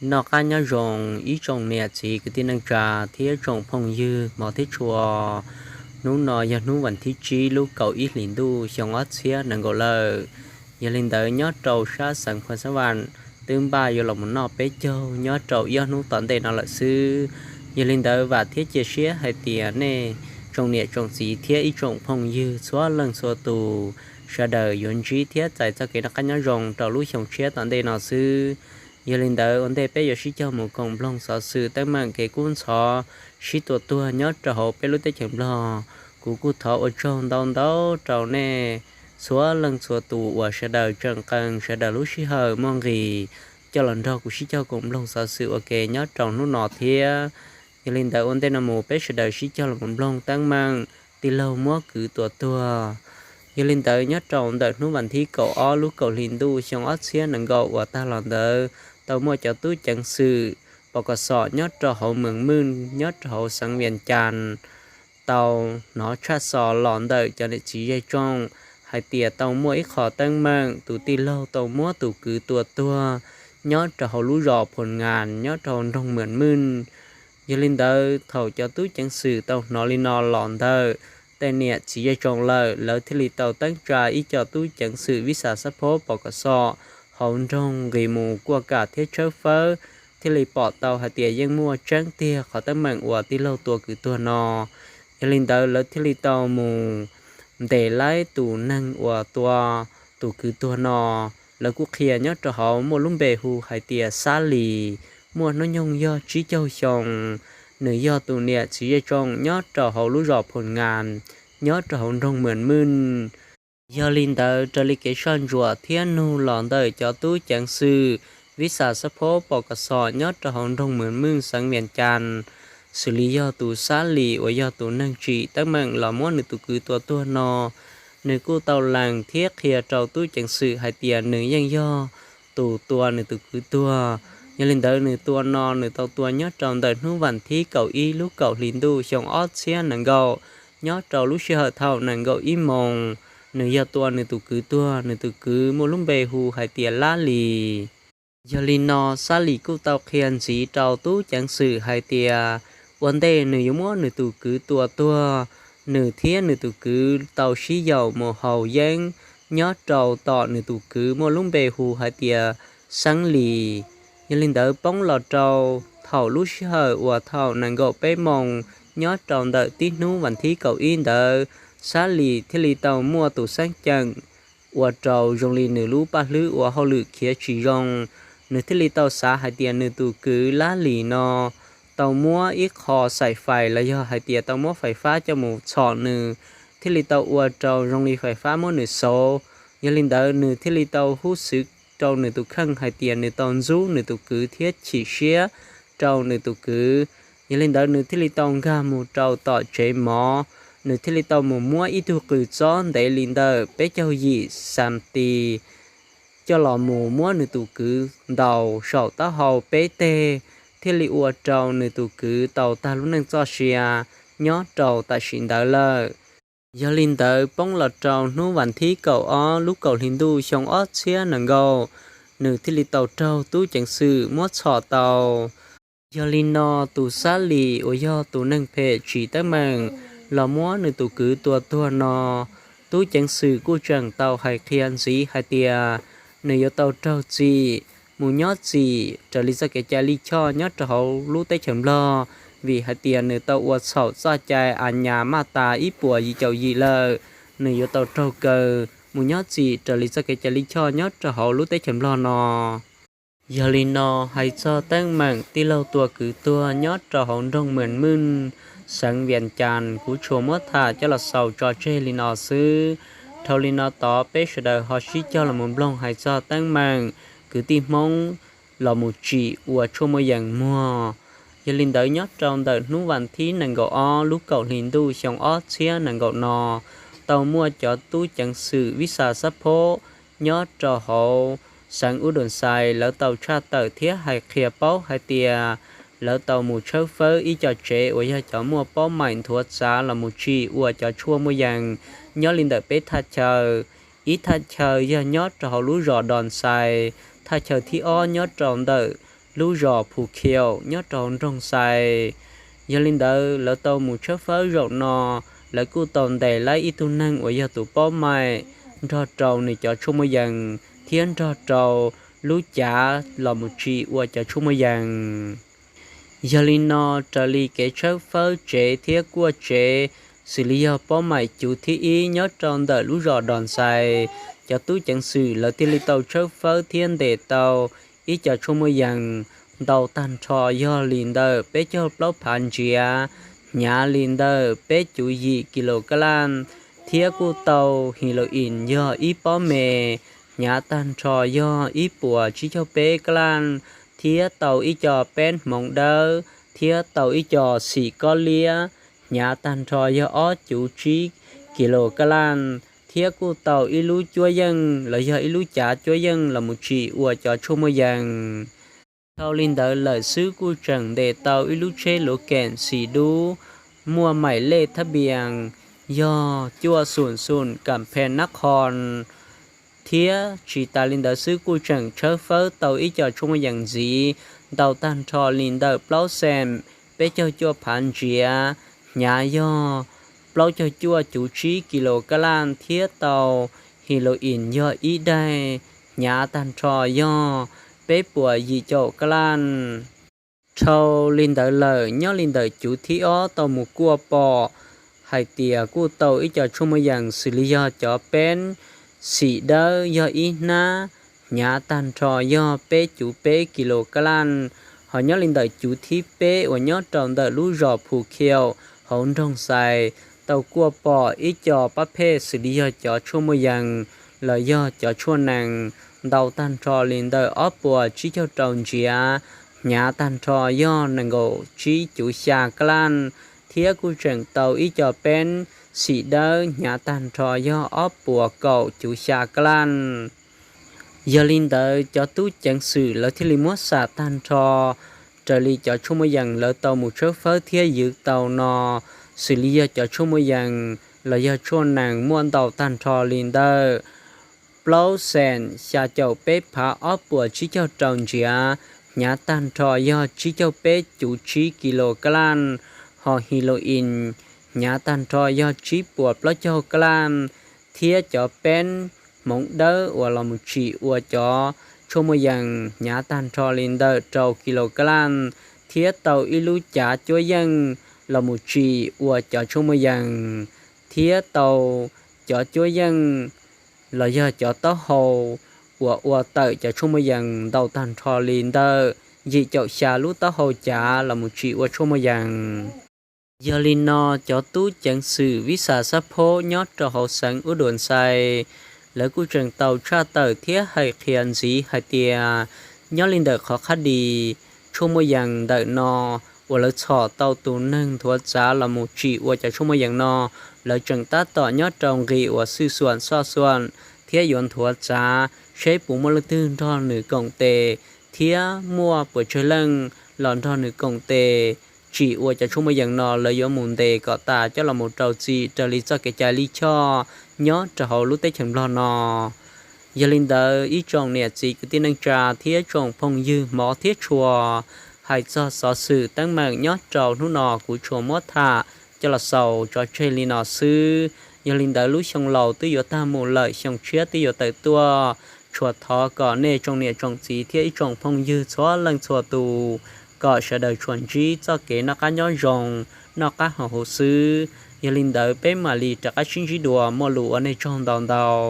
Noj qab nyob zoo ib tsoom niam txiv kwv tij neej tsa thiab tsoom phooj ywg hmov thiab tshua. Hnub no yog hnub vas thib tsib lub kaum ib hlis ntuj xyoo ob txhiab nees nkaum lawm. Yog li ntawd nyob rau sab xeev Phoos Xab Vam twb npaj yuav los mus noj peb caug nyob rau ib ob hnub tom ntej no lawm xwb. Yog li ntawd vam thiab cia siab hais tias nej tsoom niam tsoom txiv thiab ib tsoom phooj ywg txhua leej txhua tus, sawv daws yuav ntsib thiab txais txoj kev noj qab nyob zoo rau lub xyoo tshiab tom ntej no xwb. Yog li ntawd ua ntej peb yuav sib cog mus koom mloog xov xwm teeb meem kev kub ntxhov sib tua tuag nyob rau hauv peb lub teb chaws Nplog, kuv kuj thov ua tsaug ntau ntau rau nej txhua leej txhua tus uas sawv daws tseem qee sawv daws lub sij hawm muaj nqis coj los nrog kuv sib cog koom mloog xov xwm ua ke nyob rau hnub no thiab. Yog li ntawd ua ntej no mus peb sawv daws sib cog los mloog teeb meem tij laug muab kwv tua tuag. Yog li ntawd nyob rau ntawm hnub vas thib kaum ob lub kaum hli ntuj xyoo ob txhiab nees nkaum uas tag los ntawd tau muaj cov tub ceev xwm pos kom xom nyob rau hauv Mees Mej nyob rau hauv xeev Vias Cas tau hnov tshaj xov los ntawm cov niam txiv zej tsoom hais tias tau muaj ib qho teeb meem tus tij laug tau muab tus kwv tua tuag nyob rau hauv lub zos Phoo Nkas nyob rau hauv nroog Mees Mej. Yog li ntawd thaum cov tub ceev xwm tau hnov li no los ntawm tej niam txiv zej tsoom lawm, lawv thiaj li tau teeb tsa ib co tub ceev xwm vib xas xab phob pos kom xom hauv nroog nqis mus kuaj kam thiab tshawb fawb, thiaj li pom tau hais tias yeej muaj tseeb tiag qhov teeb meem uas tij laug tua kwv tuag no. Yog li ntawd lawv thiaj li tau mus ntes laib tus neeg uas tua tus kwv tuag no. Lawv kuj qhia nyob rau hauv muaj lub npe hu hais tias Xab Lis, muaj hnub nyoog yog tsib caug xyoo. Nws yog tus niam txiv zej tsoom nyob rau hauv lub zos Phoo Nkas nyob rau hauv nroog Mees Mej. Yog li ntawd raws li kev soj ntsuam thiab nug los ntawm cov tub ceev xwm vib xas xab phob pos kom xom nyob rau hauv nroog Mees Mej xeev Vias Cas, xws li yog tus Xab Lis uas yog tus neeg tsim teeb meem los muab nws tus kwv tua tuag no, nws kuj tau lees thiab qhia rau tub ceev xwm hais tias nws yeej yog tus tua nws tus kwv tuag. Yog li ntawd nws tua no nws tau tua nyob rau ntawm hnub vas thib kaum ib lub kaum hli ntuj xyoo ob txhiab nees nkaum, nyob rau lub sij hawm thaum nees nkaum ib moos, nws yog tua nws tus kwv tuag, nws tus kwv muaj lub npe hu hais tias Lab Lis. Yog li no Xab Lis kuj tau qhia ntxiv rau tub ceev xwm hais tias ua ntej nws yuav muab nws tus kwv tua tuag, nws thiab nws tus kwv tau sib yaum mus haus yeeb nyob rau tom nws tus kwv muaj lub npe hu hais tias Xeeb Lis. Yog li ntawd poob los rau thaum lub sij hawm uas thaum nees nkaum peb moos nyob rau ntawm tib hnub vas thib kaum ib ntawd, Xab Lis thiaj li tau muaj tus xeeb ceem ua rau zoo li nws lub paj hlwb ua hauj lwm khiav tsis zoo. Nws thiaj li tau xav hais tias nws tus kwv Lab Lis no tau muab ib qho xaim fais los yog hais tias tau muab fais fab coj mus txhom nws, thiaj li tau ua rau zoo li fais fab muab nws xauv. Yog li ntawd nws thiaj li tau hub xwv rau nws tus kheej hais tias nws tau ntxub nws tus kwv thiab chim siab rau nws tus kwv. Yog li ntawd nws thiaj li tau nkag mus rau tom tsev mov, nws thiaj li tau mus muab ib tug qws txob ntev li ntawm peb caug yim xas tis coj los mus muab nws tus kwv ntaus saum taub hau peb teg, thiaj li ua rau nws tus kwv tau tag lub neej txoj sia nyob rau tam sim ntawd lawm. Yog li ntawd poob los rau hnub vas thib kaum ob lub kaum hli ntuj xyoo ob txhiab nees nkaum, nws thiaj li tau raug tub ceev xwm muab txhom tau. Yog li no tus Xab Lis uas yog tus neeg phem tsim teeb meem los muab nws tus kwv tua tuag no, tub ceev xwm kuj tseem tau hais qhia ntxiv hais tias nws yuav tau raug txim mus nyob txim raws li txoj kev cai lij choj nyob rau hauv lub teb chaws Nplog, vim hais tias nws tau ua txhaum txoj cai a nyas maj tas ib puas yim caum yim lawm. Nws yuav tau raug kaw mus nyob txim raws li txoj kev cai lij choj nyob rau hauv lub teb chaws Nplog no. Yog li no hais txog teeb meem tij laug tua kwv tuag nyob rau hauv nroog Mees Mej, xeev Vias Cas kuv tsuas muab tham coj los xaus tso tseg li no xwb. Dhau li no tod peb sawv daws ho sib cog los mus mloog hais txog teeb meem kwv tij Hmoob los mus tsim ua tshuaj muaj yees muag. Yog li ntawd nyob rau ntawm hnub vas thib nees nkaum ob lub kaum hli ntuj xyoo ob txhiab nees nkaum no, tau muaj cov tub ceev xwm vib xas xab phob nyob rau hauv xeev Ub Doos Xais lawv tau tshaj tawm thiab hais qhia paub hais tias lawv tau mus tshawb fawb ib co tsev uas yog cov muaj paub maim nthuav txav los mus tsim ua cov tshuaj muaj yees nyob li ntawm peb thaj chaw. Ib thaj chaw yog nyob rau hauv lub zos Doos Xais, thaj chaw thib ob nyob rau ntawm lub zos Phu Khiaum nyob rau nroog Xais. Yog li ntawd lawv tau mus tshawb fawb zaum no, lawv kuj tau ntes laib ib tug neeg uas yog tus pab maim nrog rau nws cov tshuaj muaj yees thiab nrog rau lub cav los mus tsim ua cov tshuaj muaj yees. Yog li no, raws li kev tshawb fawb tsev thiab kuaj tsev, xws li yog pab maim cuv thib ib nyob rau ntawm lub zos Dos Xais, cov tub ceev xwm lawv thiaj li tau tshawb fawb thiab ntes tau ib co tshuaj muaj yees ntau tag nrho yog li ntawm peb caug plaub phav ntsiav, hnyav li ntawm peb cuv yim kis lus kab laj, thiab kuj tau his lus ib yog ib pob me, hnyav tag nrho yog ib puas tsib caug peb kab laj, thiab tau ib co peb hmoov dawb, thiab tau ib co xim kob liab, hnyav tag nrho yog ob cuv tsib kis lus kab laj, thiab kuj tau ib lub cuab yeej los yog ib lub cav cuab yeej los mus tsim ua cov tshuaj muaj yees. Dhau li ntawd lawm xwb kuj tseem ntes tau ib lub tsheb luv keem xim dub, muaj maim lej thab npias yog cuaj xum xum kam phe nab qho, thiab tsis tas li ntawd xwb kuj tseem tshawb fawb tau ib co tshuaj muaj yees ntxiv ntau tag nrho li ntawm plaub xeem peb caug cuaj phav ntsiav, hnyav yog plaub caug cuaj cuv tsib kis lus kab laj, thiab tau his lus ib yog ib daig, hnyav tag nrho yog peb puas yim caum kab laj. Dhau li ntawd lawm nyob li ntawm cuv thib ob tau mus kuaj pom hais tias kuj tau ib co tshuaj muaj yees xws li yog cov peb xim dawb yog ib hnab, hnyav tag nrho yog peb cuv peb kis lus kab laj. Ho nyob li ntawm cuv thib peb uas nyob rau ntawm lub zos Phu Khiaum hauv nroog Xais tau kuaj pom ib co pab phej xws li yog cov tshuaj muaj yees los yog cov tshuaj nees ntau tag nrho li ntawm ob puas tsib caug rau ntsiav, hnyav tag nrho yog nees nkaum tsib cuv xya kab laj, thiab kuj tseem tau ib co peb xim dawb hnyav tag nrho yog ob puas kaum cuv xya kab laj. Yog li ntawd cov tub ceev xwm lawv thiaj li muab xam tag nrho raws li cov tshuaj muaj yees lawv tau mus tshawb fawb thiab ywv tau no, xws li yog cov tshuaj muaj yees los yog tshuaj nees muaj ntau tag nrho li ntawm plaub xeem xya caum peb phav ob puas tsib caug rau ntsiav, hnyav tag nrho yog tsib caug peb cuv tsib kis lus kab laj, ho his lus ib hnyav tag nrho yog tsib puas plaub caug kab laj, thiab cov peb hmoov dawb uas los mus tsim ua cov tshuaj muaj yees hnyav tag nrho li ntawm rau kis lus kab laj, thiab tau ib lub cav cuab yeej los mus tsim ua cov tshuaj muaj yees, thiab tau cov cuab yeej los yog cov taub hau uas ua tawm cov tshuaj muaj yees ntau tag nrho li ntawm yim caum xya lub taub hau cav los mus tsim ua tshuaj muaj yees. Yog li no, cov tub ceev xwm viv xav xab phob nyob rau hauv xeev Ub Duas Xais, lawv kuj tseem tau tshaj tawm thiab hais qhia ntxiv hais tias nyob li ntawm qhov qhab dis tshuaj muaj yees ntawm no uas lawv txhom tau tus neeg nthuav txav los mus tsim ua cov tshuaj muaj yees no, lawv tseem tab tom nyob rau nqi uas xwj xuam xoj xuam thiab yuav nthuav txav seb puas muaj leej twg nrog nws koom tes thiab muaj puas tsawg leej los nrog nws koom tes tsim ua cov tshuaj muaj yees no, lawv yuav mus ntes kom tas coj los mus rau txim raws li txoj kev cai lij choj nyob rau hauv lub teb chaws Nplog no. Yog li ntawd ib tsoom niam txiv kwv tij neej tsa thiab tsoom phooj ywg hmov thiab tshua, hais txog xov xwm teeb meem nyob rau hnub no kuv tsuas muab tham coj los xaus tso tseg li no xwb. Yog li ntawd lub xyoo laus twb yuav tag mus lawm, xyoo tshiab twb yuav tawm tuaj, tsuas thov kom nej tsoom niam tsoom txiv thiab ib tsoom phooj ywg txhua leej txhua tus kom sawv daws tsuas ntsib txoj kev noj qab nyob zoo, noj qab haus huv xwb. Yog li ntawd peb mam li rov qab sib ntsib dua, muaj lus ua nej tsaug ntau ntau.